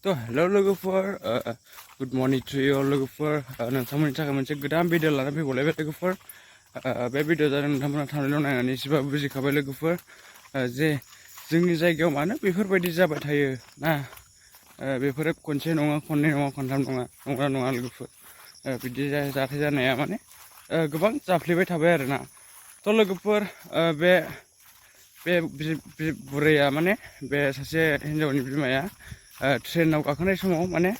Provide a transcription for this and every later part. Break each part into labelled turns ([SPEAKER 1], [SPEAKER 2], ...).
[SPEAKER 1] तो हेलो लोगोफोर good morning to you लोगोफोर नोंथांमोननि थाखाय मोनसे गोदान भिडिअ लाना फैबावलायबाय लोगोफोर बे भिडिअ जादों नोंथांमोना थांनायल' नायनानै एसेबाबो बुजिखाबाय लोगोफोर जे जोंनि जायगायाव मानो बेफोरबायदि जाबाय थायो ना बेफोरो खनसे नङा खननै नङा खनथाम नङा लोगोफोर बिदि जाथाय जानाया माने गोबां जाफ्लेबाय थाबाय आरोना थ' लोगोफोर बे बुरैया माने बे सासे हिन्जावनि बिमाया ट्रेनाव गाखोनाय समाव माने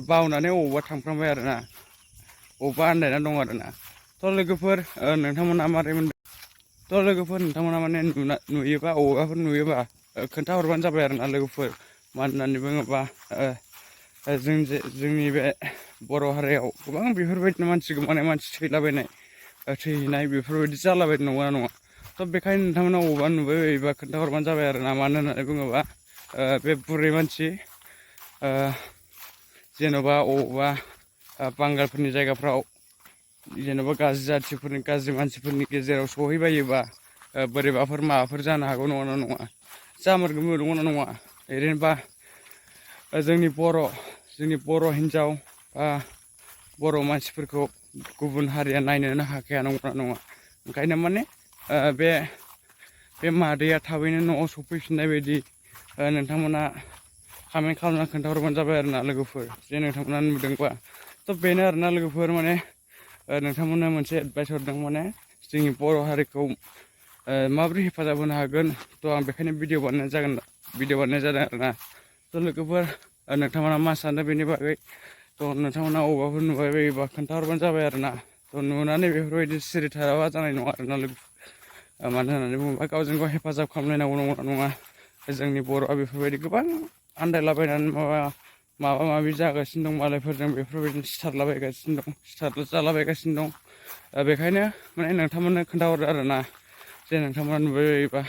[SPEAKER 1] बावनानै अबावबा थांफ्रांबाय आरोना अबावबा आन्दायना दं आरोना थ' लोगोफोर नोंथांमोना मारै मोनदों थ' लोगोफोर नोंथांमोना माने नुयोबा अबावबाफोर नुयोबा खोन्थाहरबानो जाबाय आरोना लोगोफोर मानो होननानै बुङोबा जोंनि बे बर' हारियाव गोबां बेफोरबायदिनो मानसि गोमानाय मानसि थैहैनाय बेफोरबायदि जालाबायदों नंगौना नङा थ' बेखायनो नोंथांमोना अबावबा नुबाय बायोबा खोन्थाहरबानो जाबाय आरोना मानो होननानै बुङोबा बे बुरै मानसि जेन'बा अबावबा बांगालफोरनि जायगाफ्राव जेन'बा गाज्रि मानसिफोरनि गेजेराव सहैबायोबा बोरैबाफोर माबाफोर जानो हागौ नङा नङा जामारगोन नङा नङा ओरैनोबा जोंनि बर' हिन्जाव बा बर' मानसिफोरखौ गुबुन हारिया नायनोनो हाखाया नङा नङा ओंखायनो माने बे मादैया थाबैनो न'आव सफैफिननाय बायदि नोंथांमोना कमेन्ट खालामना खोन्थाहरबानो जाबाय आरोना लोगोफोर जे नोंथांमोना नुदोंबा थ' बेनो आरोना लोगोफोर माने नोंथांमोना मोनसे एडभाइस हरदों माने जोंनि बर' हारिखौ माबोरै हेफाजाब होनो हागोन थ' आं बेखायनो भिडिअ बानायनाय जादों आरोना थ' लोगोफोर नोंथांमोना मा सानो बेनि बागै थ' नोंथांमोना अबावबाफोर नुबाय बायोबा खोन्थाहरबानो जाबाय आरोना थ' नुनानै बेफोरबायदि सिरि थायाबा जानाय नङा आरोना लोगोफोर मानो होननानै बुङोबा गावजों गाव हेफाजाब खालामलायनांगौ नङा जोंनि बर'आ बेफोरबायदि गोबां आन्दायलाबायनानै माबा माबि जागासिनो दं मालायफोरजों बेफोरबायदिनो सिथार जालाबायगासिनो दं बेखायनो माने नोंथांमोननो खोन्थाहरो आरोना जे नोंथांमोना नुबाय बायोबा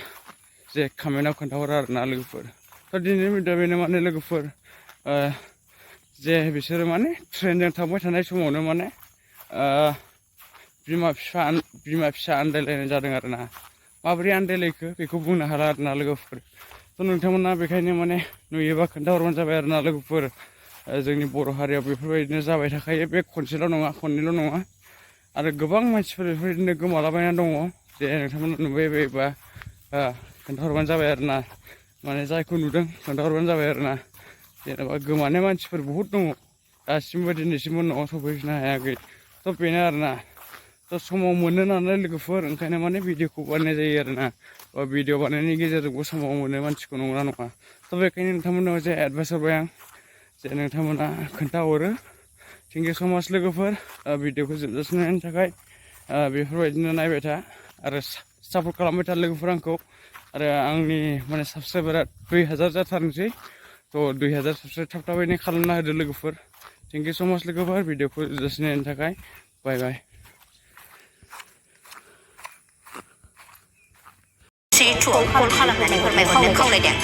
[SPEAKER 1] जे कमेन्टआव खोन्थाहरो आरोना लोगोफोर थ' दिनैनि भिडिअ बेनो माने लोगोफोर जे बिसोरो माने ट्रेनजों थांबाय थानाय समावनो माने बिमा फिसा आन्दायलायनाय जादों आरोना माबोरै आन्दायलायखो बेखौ बुंनो हाला आरोना लोगोफोर थ' नोंथांमोना बेखायनो माने नुयोबा खोन्थाहरबानो जाबाय आरोना लोगोफोर जोंनि बर' हारियाव बेफोरबायदिनो जाबाय थाखायो बे खनसेल' नङा खननैल' नङा आरो गोबां मानसिफोर बेफोरबायदिनो गोमालाबायना दङ जे नोंथांमोना नुबाय बायोबा खोन्थाहरबानो जाबाय आरोना माने जायखौ नुदों खोन्थाहरबानो जाबाय आरोना जेनेबा गोमानाय मानसिफोर बहुद दङ दासिमबो दिनैसिमबो न'आव सफैफिननो हायाखै थ' बेनो आरोना थ' समाव मोनो नालाय लोगोफोर ओंखायनो माने भिडिअखौ बानायनाय जायो आरोना भिडिअ बानायनायनि गेजेरजोंबो समाव मोनो मानसिखौ नंगौना नङा थ' बेखायनो नोंथांमोनाव जे एडभाइस हरबाय आं जे नोंथांमोना खोन्थाहरो थेंक इउ स' माच लोगोफोर भिडिअखौ जोबजासिम नायनायनि थाखाय बेफोरबायदिनो नायबाय था आरो सापर्ट खालामबाय था लोगोफोर आंखौ आरो आंनि माने साबसक्राइबारा 2000 जाथारनोसै थ' 2000 साबसक्राइब थाब थाबैनो खालामना होदो लोगोफोर थेंक इउ स' माच लोगोफोर भिडिअखौ जोबजासिम नायनायनि थाखाय बाय बाय
[SPEAKER 2] C2आव कल खालामनानै फोरमायहरनो खावलायदों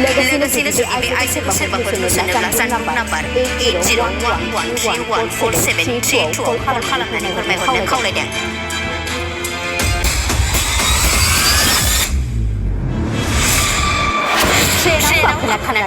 [SPEAKER 2] लोगोसेनो जुदि बे आइजोखौ सोरबाफोर नुसनोब्ला जानबुं नाम्बार 8011314732आव कल खालामनानै फोरमायहरनो खावलायदों ट्रेनाव गाखोना